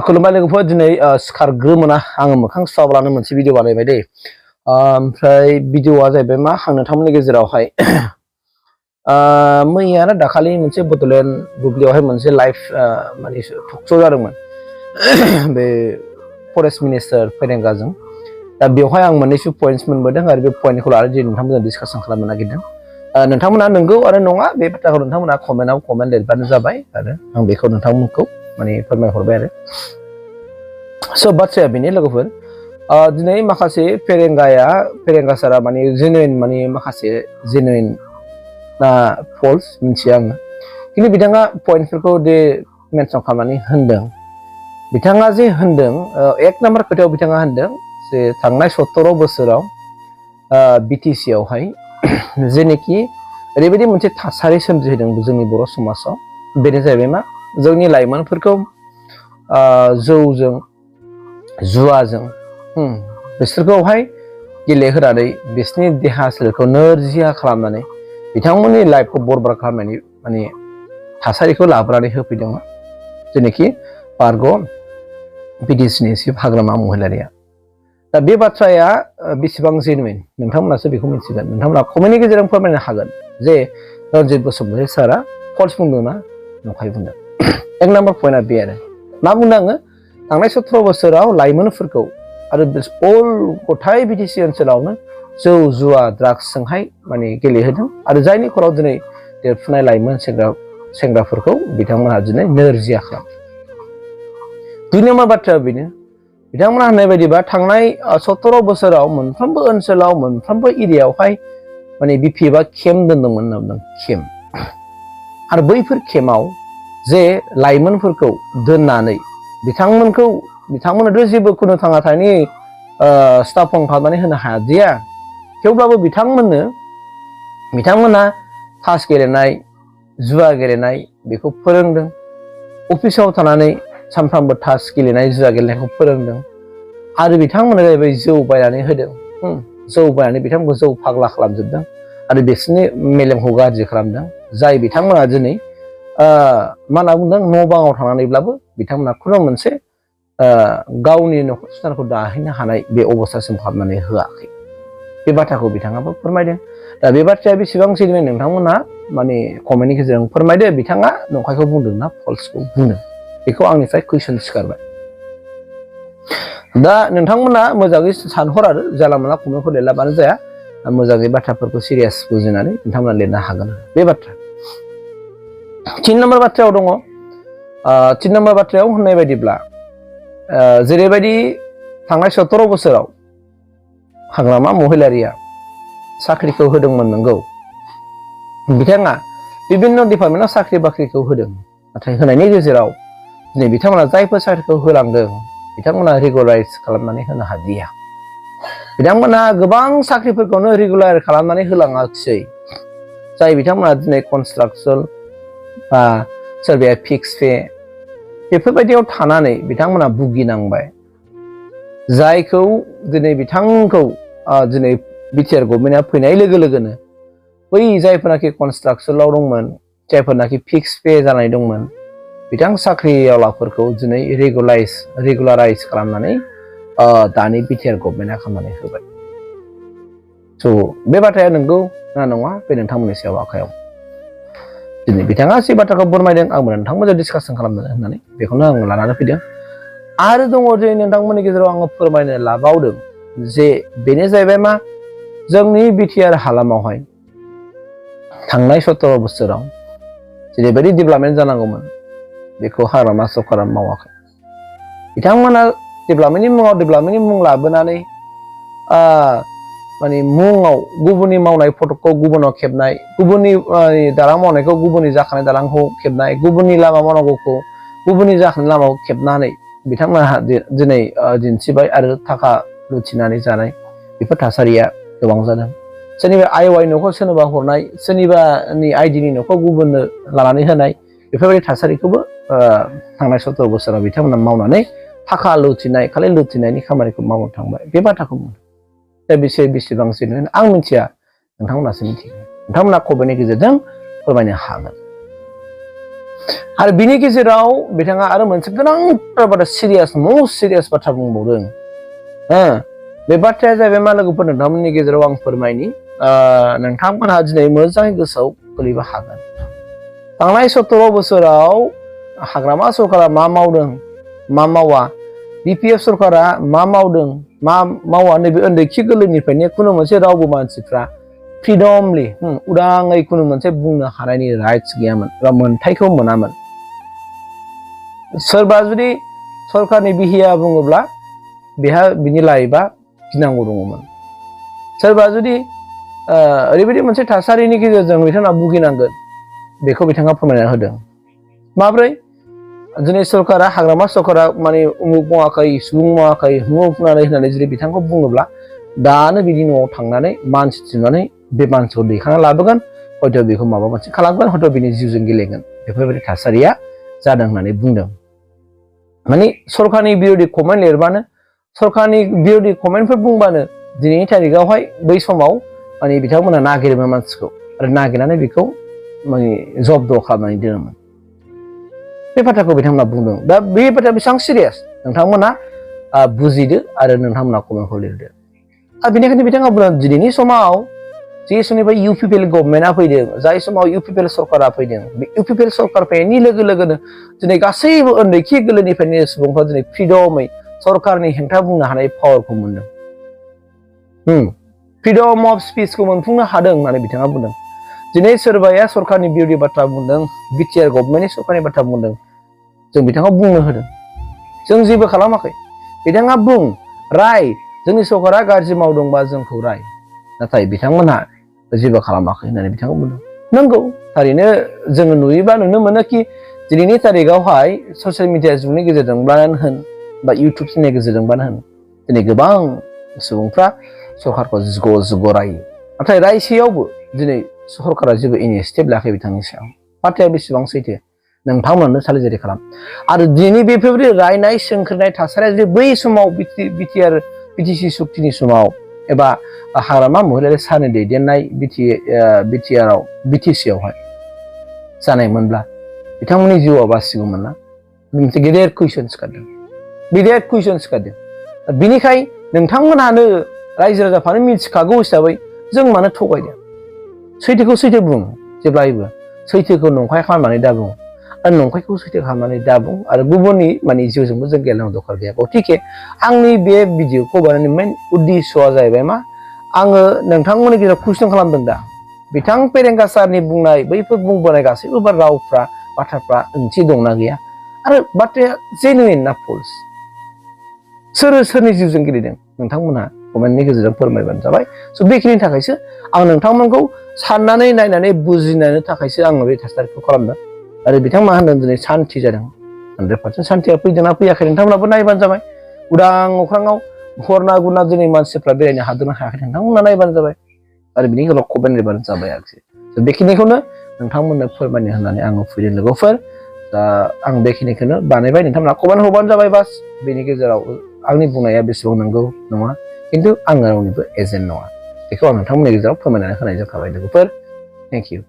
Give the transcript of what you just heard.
खुलुमबाय लोगोफोर दिनै सिखारग्रोमोना आङो मोखां सुवाब्लानो मोनसे भिडिअ बानायबाय दे ओमफ्राय भिडिअआ जाहैबाय मा आं नोंथांमोननि गेजेरावहाय मैया ना दाखालि मोनसे बड'लेण्ड बुब्लियावहाय मोनसे लाइभ माने टक श' जादोंमोन बे फरेस्ट मिनिस्टार फेरेंगाजों दा बेवहाय आं मोननैसो पइन्ट्स मोनबोदों आरो बे पइन्टखौ लानानै दिनै नोंथांमोनजों डिसकासन खालामनो नागिरदों नोंथांमोना नंगौ आरो नङा बे बाथ्राखौ नोंथांमोना कमेन्टआव कमेन्ट लिरबानो जाबाय आरो आं बेखौ नोंथांमोनखौ माने फोरमायहरबाय आरो स' बाथ्राया बेनो लोगोफोर दिनै माखासे फेरेंगा सारा माने जेनुइन माने माखासे जेनुइन ना फल्स मिथिया आङो खिन्थु बिथाङा पइन्टफोरखौ दे मेनसन खालामनानै होनदों बिथाङा जे होनदों एक नाम्बार खोथायाव बिथाङा होनदों जे थांनाय 17 बोसोराव बिटिसि आवहाय जेनेखि ओरैबायदि मोनसे थासारि सोमजिहोदों जोंनि बर' समाजाव बेनो जाहैबाय मा जोंनि लाइमोनफोरखौ जौजों जुवाजों बिसोरखौहाय गेलेहोनानै बिसोरनि देहा सोलेरखौ नोरजिया खालामनानै बिथांमोननि लाइफखौ बरबाद खालामनायनि माने थासारिखौ लाबोनानै होफैदोंमोन जेनेखि बारग' बिटिसिनि चिफ हाग्रामा महिलारिया दा बे बाथ्राया बेसेबां जेनुइन नोंथांमोनासो बेखौ मिथिगोन नोंथांमोना कमेन्टनि गेजेरजों फोरमायनो हागोन जे रन्जित बसुमतारी सारा फल्स बुंदों ना नंखाय बुंदों एक नाम्बार पइन्टआ बे आरो मा बुंदों आङो थांनाय 17 बोसोराव लाइमोनफोरखौ आरो अल गथाय बिटिसि ओनसोलावनो जौ जुवा ड्राग्सजोंहाय माने गेलेहोदों आरो जायनि खराव दिनै देरफुनाय लाइमोन सेंग्राफोरखौ बिथांमोनहा दिनै नोरजिया खालामो 2 नाम्बार बाथ्राया बेनो बिथांमोनहा होननाय बायदिबा थांनाय 17 बोसोराव मोनफ्रोमबो ओनसोलाव मोनफ्रोमबो एरियायावहाय माने बिपि एबा केम्प दोनदोंमोन होनना बुंदों केम्प आरो बैफोर केम्पआव जे लाइमोनफोरखौ दोननानै बिथांमोननोथ' जेबो खुनु थांना थानायनि स्टाफं खालामनानै होनो हादिया थेवब्लाबो बिथांमोना तास गेलेनाय जुवा गेलेनाय बेखौ फोरोंदों अफिसाव थानानै सानफ्रामबो तास गेलेनाय जुवा गेलेनायखौ फोरोंदों आरो बिथांमोना जाहैबाय जौ बायनानै होदों जौ बायनानै बिथांमोनखौ जौ फाग्ला खालामजोबदों आरो बिसोरनि मेलेमखौ गाज्रि खालामदों जाय बिथांमोना दिनै मा होनना बुंदों न' बाङाव थानानैब्लाबो बिथांमोना खुनु मोनसे गावनि न'खर संसारखौ दाहैनो हानाय बे अबस्थासिम खालामनानै होआखै बे बाथ्राखौ बिथाङाबो फोरमायदों दा बे बाथ्राया बेसेबां जेनुइन नोंथांमोना माने कमेन्टनि गेजेरजों फोरमायदो बिथाङा नंखायखौ बुंदों ना फल्सखौ बुंदों बेखौ आंनिफ्राय कुइसन सिखारबाय दा नोंथांमोना मोजाङै सानहर आरो जानला मोनला कमेन्टखौ लिरलाबानो जाया मोजाङै बाथ्राफोरखौ सिरियास बुजिनानै नोंथांमोना लिरनो हागोन बे बाथ्रा 3 नाम्बार बाथ्रायाव दङ 3 नाम्बार बाथ्रायाव होननाय बायदिब्ला जेरैबायदि थांनाय 17 बोसोराव हाग्रामा महिलारिया साख्रिखौ होदोंमोन नंगौ बिथाङा बिभिन्न डिपार्टमेन्टआव साख्रि बाख्रिखौ होदों नाथाय होनायनि गेजेराव दिनै बिथांमोना जायफोर साख्रिखौ होलांदों बिथांमोना रेगुलाराइज खालामनानै होनो हादिया बिथांमोना गोबां साख्रिफोरखौनो रेगुलार खालामनानै होलाङाखिसै जाय बिथांमोना दिनै कनस्ट्राक्सन बा सोरबाया फिक्स पे बेफोरबायदियाव थानानै बिथांमोना भुगिनांबाय जायखौ दिनै बिथांखौ दिनै बिटिआर गभर्नमेन्टआ फैनाय लोगो लोगोनो बै जायफोरनाखि कनस्ट्राक्सनाव दंमोन जायफोरनाखि फिक्स पे जानाय दंमोन बिथां साख्रिआवलाफोरखौ दिनै रेगुलाराइज खालामनानै दानि बिटिआर गभर्नमेन्टआ खालामनानै होबाय स' बे बाथ्राया नंगौ ना नङा बे नोंथांमोननि सायाव आखायाव दिनै बिथाङा जे बाथ्राखौ फोरमायदों आंबो नोंथांमोनजों डिसकासन खालामनो होननानै बेखौनो आं लानानै फैदों आरो दङ जे नोंथांमोननि गेजेराव आङो फोरमायनो लाबावदों जे बेनो जाहैबाय मा जोंनि बिटिआर हालामावहाय थांनाय 17 बोसोराव जेरैबायदि डेभेलपमेन्ट जानांगौमोन बेखौ हाग्रामा सरकारा मावाखै बिथांमोना डेभेलपमेन्टनि मुं लाबोनानै माने मुङाव गुबुननि मावनाय फटकखौ गुबुनाव खेबनाय गुबुननि दालां मावनायखौ गुबुननि जाखानाय दालांखौ खेबनाय गुबुननि लामा मावनांगौखौ गुबुननि जाखानाय लामाखौ खेबनानै बिथांमोनहा दिनै दिन्थिबाय आरो थाखा लुथिनानै जानाय बेफोर थासारिया गोबां जादों सोरनिबा आइ न'खौ सोरनोबा हरनाय सोरनिबानि आइडिनि न'खौ गुबुननो लानानै होनाय बेफोरबायदि थासारिखौबो थांनाय 17 बोसोराव बिथांमोना मावनानै थाखा लुथिनाय खालि लुथिनायनि खामानिखौ मावनो थांबाय बे बाथ्राखौ बुंदों दा बेसेबां जेनुइन आं मिथिया नोंथांमोनासो मिथिगौ नोंथांमोना कमेन्टनि गेजेरजों फोरमायनो हागोन आरो बिनि गेजेराव बिथाङा आरो मोनसे गोनांथार बाथ्रा सिरियास मोस्ट सिरियास बाथ्रा बुंबावदों बे बाथ्राया जाहैबाय मा लोगोफोर नोंथांमोननि गेजेराव आं फोरमायनि नोंथांमोनहा दिनै मोजाङै गोसोआव गोलैबो हागोन थांनाय 17 बोसोराव हाग्रामा सरकारा मा मावदों मा मावा बिपिएफ सरकारा मा मावदों मा मावा नैबे उन्दै खि गोरलैनिफ्रायनो खुनु मोनसे रावबो मानसिफ्रा फ्रिडमलि उदाङै खुनु मोनसे बुंनो हानायनि राइट्स गैयामोन एबा मोनथायखौ मोनामोन सोरबा जुदि सरकारनि बिहिया बुङोब्ला बेहा बिनि लाइफआ गिनांगौ दङमोन सोरबा जुदि ओरैबायदि मोनसे थासारिनि गेजेरजों बिथाङा भुगिनांगोन बेखौ बिथाङा फोरमायना होदों माब्रै दिनै सरकारा हाग्रामा सरकारा माने उमुक मावाखै सुबुं मावाखै होननानै जुदि बिथांखौ बुङोब्ला दानो बिनि न'आव थांनानै मानसि थिननानै बे मानसिखौ दैखांना लाबोगोन हयथ' बेखौ माबा मोनसे खालामगोन हयथ' बिनि जिउजों गेलेगोन बेफोरबायदि थासारिया जादों होननानै बुंदों माने सरकारनि बिरोधि कमेन्ट लिरबानो सरकारनि बिरोधि कमेन्टफोर बुंबानो दिनैनि थारिखआवहाय बै समाव माने बिथांमोना नागिरोमोन मानसिखौ आरो नागिरनानै बेखौ माने जब्द खालामनानै दोनोमोन बे बाथ्राखौ बिथांमोना बुंदों दा बे बाथ्राया बेसेबां सिरियास नोंथांमोना बुजिदो आरो नोंथांमोना कमेन्टखौ लिरदो आरो बेनिखायनो बिथाङा बुंदों दिनैनि समाव जे समनिफ्राय इउपिपिएल गभर्नमेन्टआ फैदों जाय समाव इउपिपिएल सरकारा फैदों बे इउपिपिएल सरकार फैनायनि लोगो लोगोनो दिनै गासैबो उन्दै खि गोरलैनिफ्रायनो सुबुंफ्रा दिनै फ्रिडमै सरकारनि हेंथा बुंनो हानाय पावारखौ मोनदों फ्रिडम अफ स्पिचखौ मोनफुंनो हादों होननानै बिथाङा बुंदों दिनै सोरबाया सरकारनि बिरोधि बाथ्रा बुंदों बिटिआर गभर्नमेन्टनि सरकारनि बाथ्रा बुंदों जों बिथाङा बुंनो होदों जों जेबो खालामाखै बिथाङा बुं राय जोंनि सरकारा गाज्रि मावदोंबा जोंखौ राय नाथाय बिथांमोनहा जेबो खालामाखै होननानै बिथाङा बुंदों नंगौ थारैनो जोङो नुयोबा नुनो मोनो कि दिनैनि थारिखआवहाय ससियेल मिडिया जुगनि गेजेरजोंबानो होन बा इउटुबनि गेजेरजोंबानो होन दिनै गोबां सुबुंफ्रा सरकारखौ जुग' रायो नाथाय रायसेयावबो दिनै सरकारा जेबो इनिसियेटिभ लायाखै बिथांनि सायाव बाथ्राया बेसेबां सैथो नोंथांमोननो सालिजारि खालाम आरो दिनै बेफोरबायदि रायनाय सोंख्रिनाय थासारिया जुदि बै समाव बिटिसि सुक्तिनि समाव एबा हाग्रामा महिलारि सारनि दैदेननाय बिटिसिआवहाय जानायमोनब्ला बिथांमोननि जिउआव बासिगौमोन ना मोनसे गेदेर कुइसन सिखारदों बिनिखाय नोंथांमोनानो रायजो राजाफ्रानो मिथिखागौ हिसाबै जों मानो थगायदों सैथोखौ सैथो बुं जेब्लायबो सैथोखौ नंखाय खालामनानै दाबुं आरो नंखायखौ सैथो खालामनानै दाबुं आरो गुबुननि माने जिउजोंबो जों गेलेनांगौ दरकार गैया गथिखे आंनि बे भिडिअखौ बानायनायनि मेन उद्देश्यआ जाहैबाय मा आङो नोंथांमोननि गेजेराव कुइसन खालामदों दा बिथां पेरेंगा सारनि बुंनाय बैफोर बुंबोनाय गासैबो बाथ्राफ्रा ओंथि दंना गैया आरो बाथ्राया जेनुइन ना फल्स सोरनि जिउजों गेलेदों नोंथांमोनहा कमेन्टनि गेजेरजों फोरमायबानो जाबाय स' बेखिनि थाखायसो आं नोंथांमोनखौ साननानै नायनानै बुजिनायनि थाखायसो आङो बे थासारिखौ खालामदों आरो बिथांमोना होनदों दिनै सान्थि जादों 100% सान्थिया फैदोंना फैयाखै नोंथांमोनाबो नायबानो जाबाय उदां अख्राङाव हरना गुना दिनै मानसिफ्रा बेरायनो हादोंना हायाखै नोंथांमोना नायबानो जाबाय आरो बिनि गेजेराव कमेन्ट लिरबानो जाबाय आरोखि बेखिनिखौनो नोंथांमोननो फोरमायनो होननानै आङो फैदों लोगोफोर दा आं बेखिनिखौनो बानायबाय नोंथांमोना कमेन्ट हरबानो जाबाय बास बेनि गेजेराव आंनि बुंनाया बेसेबां नंगौ नङा खिन्थु आङो रावनिबो एजेन्ट नङा बेखौ आं नोंथांमोननि गेजेराव फोरमायनानै होनाय जाखाबाय लोगोफोर थेंक इउ